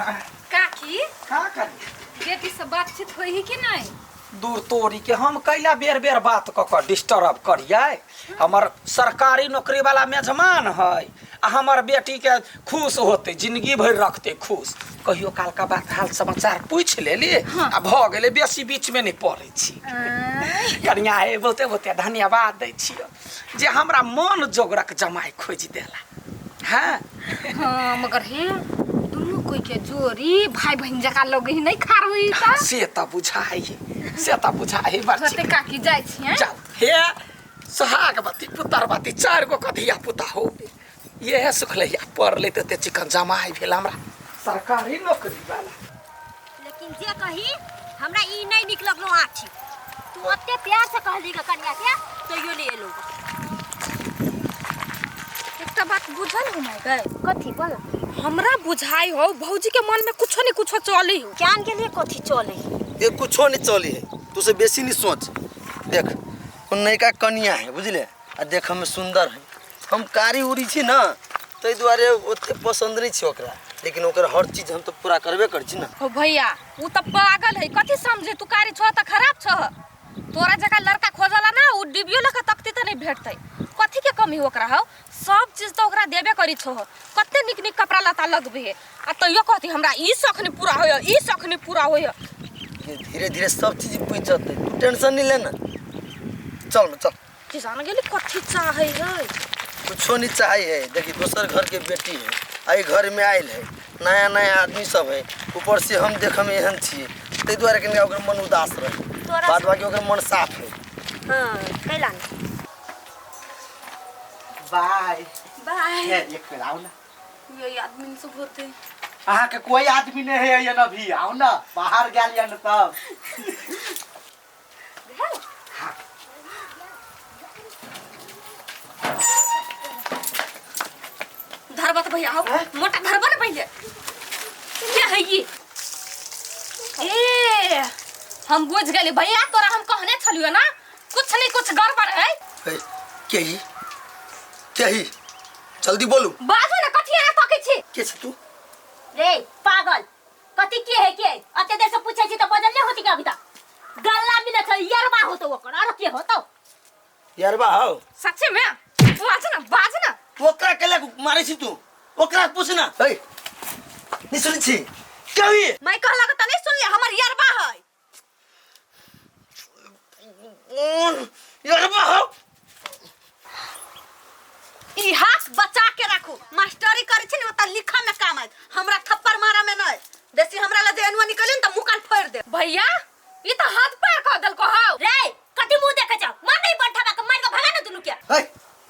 काकी का करी बेटी से बातचीत होई है कि नहीं दूर तोरी के हम कैला बेर बेर बात कऽ कऽ डिस्टर्ब करियै हमर सरकारी नौकरी वाला मेजमान है आ हमर बेटी के खुश होते जिंदगी भरि रखते खुश कहियो काल का बात हाल समाचार पूछि लेली आ भऽ गेलै बेसी बीच में नहि पड़ै छी कनिया हे बहुते बहुते धन्यवाद दै छियै जे हमरा मन जोगरक जमाइ खोजि देला हाँ हाँ मगर हे दुनू कोई के जोड़ी भाई बहन जका लगे ही नहीं खार हुई ता से तऽ बुझाइ है से तऽ बुझाइ है बड़ होते काकी जाइ छी हैं जाउ हे सोहागवती पुतरवती चारि गो के धिया पुता हो इएह सुखलैया पढ़ लेते ते चिकन जमाइ भेल हमरा सरकारी नौकरी वाला लेकिन जे कही हमरा ई नहीं निक लगलो आँखि तू ओते प्यार से कहली ग कनिया के तैयो नहीं एलो एकटा बात बुझल हो माय गए कथी बोल हमरा बुझाई हो भौजी के मन में कुछो नहीं कुछो चली हो ज्ञान के लिए कथी चले ये कुछो नहीं चली है तू से बेसी नहीं सोच देख ओ नयका कनिया है बुझले आ देख में सुंदर है हम कारी उरी छी ना ताहि दुआरे ओते पसंद नहीं छी ओकरा लेकिन ओकर हर चीज हम तो पूरा करबे कर छी ना हो भैया उ त पागल है कथी समझे तू कारी छह त खराब छह तोरा जका लड़का खोजला ना उ डिबियो लके तकती त नहीं भेटतै कथी के कमी ओकरा हो सब चीज त ओकरा देबे करी छो कते निक निक कपड़ा लत्ता लगबे है आ तैयो कहती हमरा ई शौक नहीं पूरा होय ई शौक नहीं पूरा होय ये धीरे धीरे सब चीज बुझ जतै तू टेंशन नहीं लेना चल ना चल किसान गेली कथी चाहे है कुछो नहीं चाहे है देखी दोसर घर के बेटी है एहि घर में आयल है नया नया आदमी सब है ऊपर से हम देख में एहन छियै ताहि दुआरे कनिका ओकर मन उदास रहे तोरा बाद बाकी ओकर मन साफ है हाँ कैला नहीं बाय बाय हे, एक बेर आओ ना यही आदमी सब होते अहाँ के कोई आदमी नहीं है ये अभी आओ ना बाहर गेल ये न सब धरबा तो भैया हो मोटा धरबा ना पहले क्या है ये ए हम बुझ गेली भैया तोरा हम कहने छलियो ना कुछ नहीं कुछ गड़बड़ है हे, के ही के ही जल्दी बोलू बाजू ना कथी एना तकै छी के छै तू रे पागल कथी के है के है? अते देर से पूछे छी त बजल नहीं होती के अभी तक गल्ला मिले छ यरबा होतो ओकर आरो के होतो यारबा हो सच्चे में बाज ना बाज ना ओकरा केला मारे छी तू ओकरा पूछ ना हे नहीं सुनै छी के ही मैं कहलक त नहीं सुनले हमर यरबा है यारबा हो ई हाथ बचा के राखू मास्टरी करे छी ने ओता लिखा में काम आयत हमरा थप्पड़ मारा में नहीं देसी हमरा ला जे एनुआ निकले ने त मुंह कान फोड़ दे भैया ई त हाथ पैर कह देलको हाउ रे कथी मुंह देखे छौ मार नहीं बंठा के मार के भगा ना दुनू के हे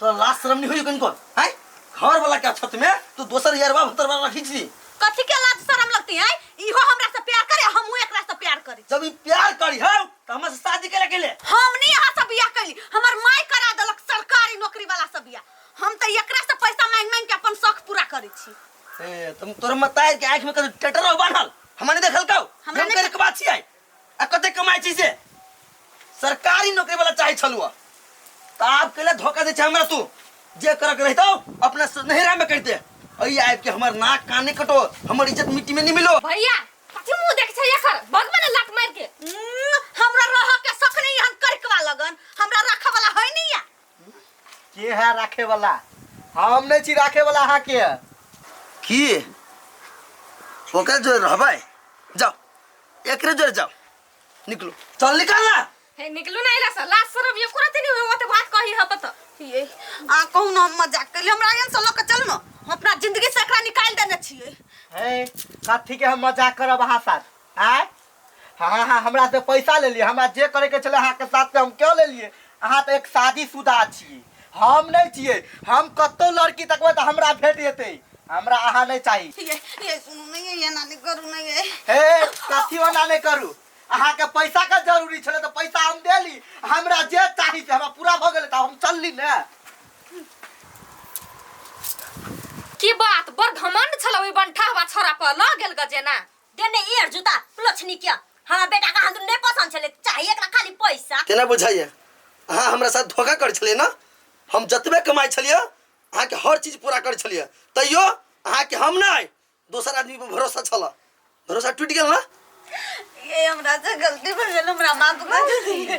तोरा लाज शरम नहीं होई कनिको हैं घर वाला के छत में तू दोसर यारबा भतरबा रखी छी कथी के लाज शरम लगती है इहो हमरा से प्यार करे हमहू एकरा से प्यार करी जब ई प्यार करी हौ त हमरा से शादी करे के ले हम नहीं यहाँ से बियाह कैली हमर माय करा देलक सरकारी नौकरी वाला से बियाह हम त एकरा से पैसा मांग मांग के अपन शौक पूरा करै छी ए तुम तोर मतार के आंख में कदू टेटर हो बान्हल हमरा नहीं देखल कौ हमरा हम नहीं करे के बात छियै आ कते कमाइ छी से सरकारी नौकरी वाला चाहे छलुआ त आप केला धोखा दे छै हमरा तू जे करक रहितौ अपना नहिरा में करते अई आबि के हमर नाक कान नहीं कटो हमर इज्जत मिट्टी में नहीं मिलो भैया कथी मुंह देख छै एकर भगवान लात मार के हमरा रह के शक नहीं हन करकवा लगन हमरा रखे वाला है नहीं या के है राखे वाला हम नहीं छी राखे वाला अहाँ के की ओकरा जोर रहबै जाओ एकरे जोर जाओ निकलो चल निकल ना हे निकलू ना इला से लाज शरम ये कुरते नहीं हुए ओते बात कही हब त ये आ कहू ना हम मजाक कैली हमरा एहन से लऽ के चलू ना हम अपना जिंदगी से एकरा निकाल देने छियै हे कथी के हम मजाक करब अहाँ साथ आय हाँ हाँ हमरा से पैसा ले लिए हमरा जे करे के छलै अहाँके साथ से हम क्यों ले लिए अहाँ तऽ एक शादीशुदा छियै हम नहि छियै हम कतौ लड़की तकबै तऽ हमरा भेट जेतै हमरा अहाँ नहि चाही ये सुनू नहीं ये एना नहि करू नहीं ये हे कथी ओना नहि करू अहाँके पैसा के जरूरी छलै तऽ पैसा हम देली हमरा जे चाही से हमरा पूरा भऽ गेलै तऽ हम चलली ने की बात बड़ घमंड छल ओहि बंठा छोरा पर लऽ गेल गजेना देने एयर जूता लक्ष्मी के हमरा बेटा के हम नहीं पसंद छले चाहिए एकरा खाली पैसा केना बुझाइए अहाँ हमरा साथ धोखा कर छलियै ने हम जतबे कमाइ छलियै अहाँके हर चीज पूरा कर छलियै तैयो अहाँके हम नहि दोसर आदमी पर भरोसा छल भरोसा टूटि गेल ना? ये हमरा से गलती भऽ गेल, हमरा माफ कर दिअ।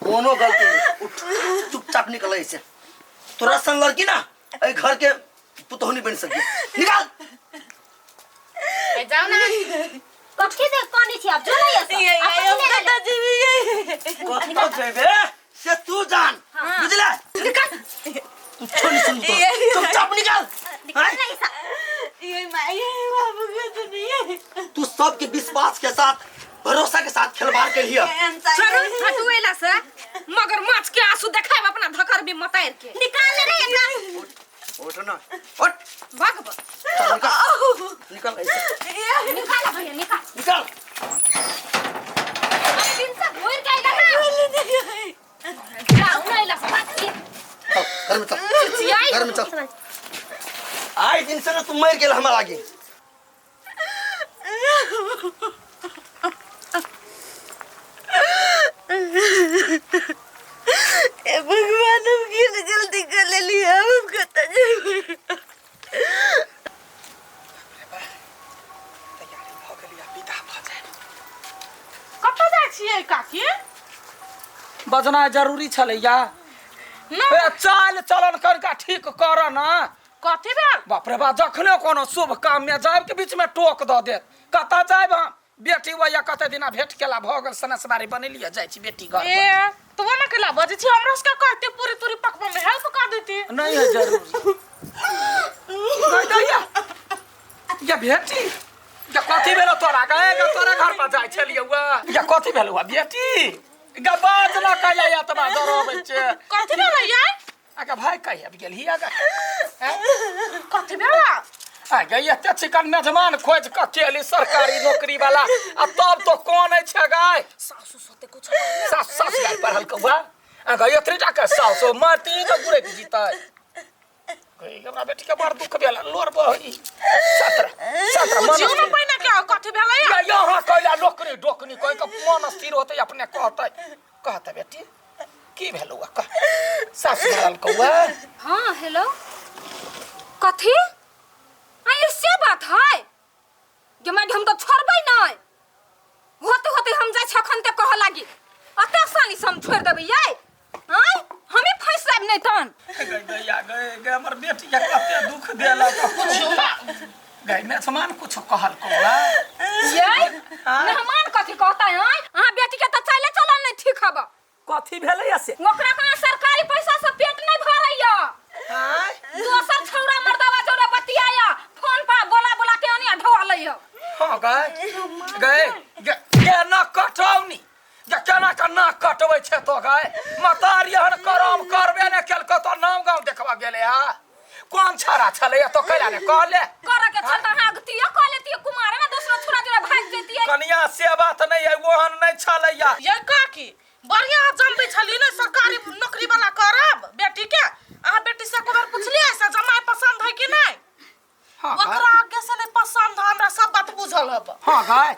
कोनो गलती नहीं, उठ, चुपचाप निकल ऐसे। तोरा संग लड़की ना एहि घर के पुतोहु नहीं बन सकी। निकाल। ए, जाओ ना। कथी देख कनी छी आब जो नहीं ये ऐसा ये हम कतऽ जेबै? कतऽ जेबे से तू जान, बुझले? तू छोड़ सुन तो चुपचाप निकाल। आँय? ये माय, ये बाबू के तो नहीं। तू सबके विश्वास के साथ, भरोसा के साथ खिलवाड़ के लिए। चलू हटू एला से, मगर माछ के आंसू देखाब अपना धकर भी मतार के। निकाल ले रे एकरा। उठ ना, उठ। भाग ब। चल, निकल निकल ऐसे। निकाल भैया, निकाल। निकाल। अरे दिन से घूर के आइला ना। जाऊ ना एला से, भाग के। चल घर में चल। चिचियाई। घर में चल। आए दिन से ना तू मर गेल हमरा लागे। ए भगवान, हम किया जल्दी कर लेली, हम कतऽ जेबै? तैयारी भऽ गेली आ विदा भऽ जाय। कतऽ जाइ छियै काकी? बजनाइ जरूरी छलैया? ना। ए, चाल चलन कनिका ठीक कर ना। कथी भेल? बाप रे बाप, जखने कोनो शुभ काम में जायब के बीच में टोक दऽ देत। कतऽ जायब हम? बेटी वैया कते दिना भेंट केला भऽ गेल, सनेसबारी बनेलियै, जाइ छी बेटी घर पर। ए तो वो ना केला बजै छी? हमरा सबके कहते पूरी तूरी पकबै में हेल्प कर देती। नहीं है जरूरी नहीं दैया। या बेटी, या कथी भेलो तोरा? गए गे तोरा घर पर जाइ छलियै वा। या कथी भेलो वा बेटी? गा बाज ना कहिया एतबा डरबै छै। कथी भेलै यार? आगा भाई कहिया गेलही आगा? कथी भेला? आ गई एते चिकन मेजमान खोज कऽ केली सरकारी नौकरी वाला, आ तब तो कोन अछि गाय? सासु सते कुछ सास सास गाय पढ़ल कौआ। आ गई एतरी टा के सासु मरती तऽ गुरैक जीतै। गई, हमरा बेटी के बड़ दुख भेल, लोर बही। छात्र छात्र मन बुझियौ ने पहिने के कथी भेलै। या यहाँ कैला नौकरी डोकनी कहि कऽ मन स्थिर होतै, अपने कहतै। कहतै बेटी की भेलौ? कह, सासु मारल कौआ। हाँ हेलो, कथी? आ ये से बात है गे माय, हम तो छोड़बै नहीं। होते होते हम जाइ छी अखन ते कह लागी। अते आसानी से हम छोड़ देबै यै? आँय, हमी फंसि जायब नहीं तहन। गई दैया गई, गई हमर बेटी के कते दुख देलक। बुझियौ ने। गई मेजमान कुछ कहल कौआ? यै मेहमान कथी कहता है? आँय, अहाँ बेटी के तऽ चाले चलल नहीं ठीक हब। कथी भेलै से? ओकरा कहाँ सरकारी पैसा से पेट नहीं भरैया। आँय? दोसर छौड़ा मर्दावा जोरे बतियाया, फोन पर बोला बोला के अनिया ढोआ लैया। हाँ गए गए गे ना कटौनी गे, केना के नाक कटबै छै तो गए मतारी? एहन करम करबे ने केलको तो नाम गाँव देखबा गेलै। हा कोन छाड़ा छलै तो कैला ने कहले? करे के छल तऽ अहाँ अगतियो कऽ लेतियै, कुमारे में दोसरो छौड़ा जोरे भागि जैतियै। कनिया से बात नहीं है, ओहन नहीं छलैया। ये काकी, बढ़िया जमबै छली ने सरकारी नौकरी वाला करब बेटी के। अहाँ बेटी से एको बेर पुछलियै से जमाई पसंद है कि नहीं? हाँ। ओकरा आगे से नहीं पसंद है, हमरा सब बात बुझल हब। हाँ गए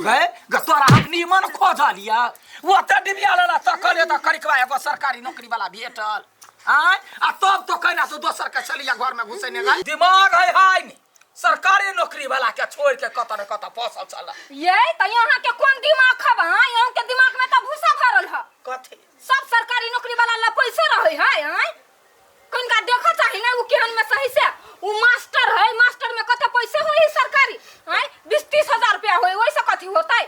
गए ग, तोरा हम नीमन खोजलिया, ओते डिबिया लेला तकले तऽ करिकवा एगो सरकारी नौकरी वाला भेटल। आय आ तब तो कहना तो दोसर के चलिया घर में घुसेने गए। दिमाग है हाय नी, सरकारी नौकरी वाला के छोड़ के कत ने कत फसल चल। ये तऽ यहाँ के कोन दिमाग खब? हाँ, यहाँ के दिमाग में तऽ भूसा भरल है। कथी? सब सरकारी नौकरी वाला ला पैसे रहे है। आय, कनिका देखऽ चाही ने उ केहन में सही से। उ मास्टर है, मास्टर में कते पैसे होई सरकारी? आय, 20-30 हजार रुपया होई, ओइसे कथी होतै?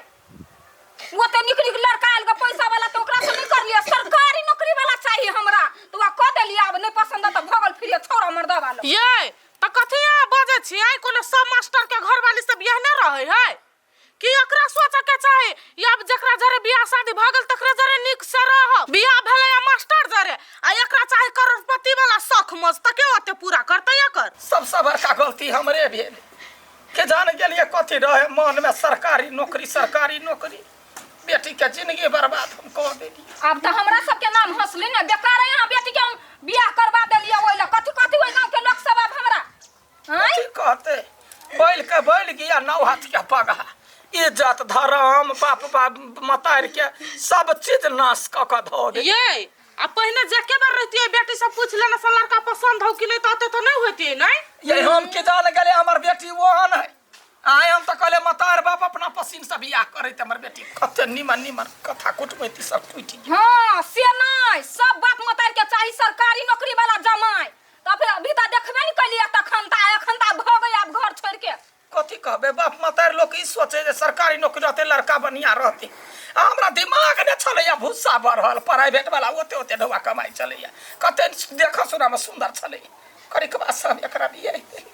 ओते निक निक लड़का आयल ग पैसा वाला, तऽ ओकरा से नहीं कर लिया। सरकारी नौकरी वाला चाहिए हमरा, तऽ वह कऽ देलियै। आब नहीं पसंद तऽ भगल फिर छौड़ा मर्दा वाला। ये तऽ कथी अहाँ बजै छियै? कोनो सब मास्टर के घरवाली सब एहने रहै है कि? एकरा सोचऽ के चाही या आब जकरा जरे बियाह शादी भऽ गेल तकरे जरे नीक से रह। बियाह भेलै आ मास्टर जरे, आ एकरा चाही करोड़पति वाला शौख मौज, तऽ के ओते पूरा करतै एकर? सबसे बड़का गलती हमरे भेल के जान गेलिए कथी रहे मन में, सरकारी नौकरी सरकारी नौकरी। बेटी के जिंदगी बर्बाद हम कऽ देलिए। आब तऽ हमरा सबके नाम हंसली ने। बेकार है, यहाँ बेटी के हम बियाह करवा देलियै ओहि लए। कथी कथी ओहि गाँव के लोक सब आब हमरा आँय? कथी कहते? बैल के बैल गिया नौ हाथ के पगा, इज्जत धर्म बाप बाप मतार के सब चीज नाश कऽ कऽ धऽ दे। ये आ पहिने जेके बार रहतियै बेटी से पूछ लेने से लड़का पसंद हो कि नहीं, तो ओते तो नहीं होतियै नहीं। ये हम के जान गेले हमर बेटी ओहन है। आय हम तऽ कहले मतार बाप अपना पसीन से बियाह करैत हमर बेटी कते निमन निमन कथा कुटमैती सब टूटि गेल। हाँ से नहीं, सब बाप मतार के चाही सरकारी नौकरी वाला जमाई। तऽ फिर अभी तऽ देखबे नहीं कैलियै तखन तऽ एखन तऽ भऽ गई आब घर छोड़ के। कथी कहबे, बाप मतार लोक ई सोचे जे सरकारी नौकरी रहते लड़का बढ़िया रहते, आ हमरा दिमाग ने छलैया भुस्सा बढ़ल, प्राइवेट वाला ओते ओते ढौआ कमाइ छलैया, कते देखऽ सुनऽ में सुंदर छलैया, करिकबा सब एकरा बियाह देली।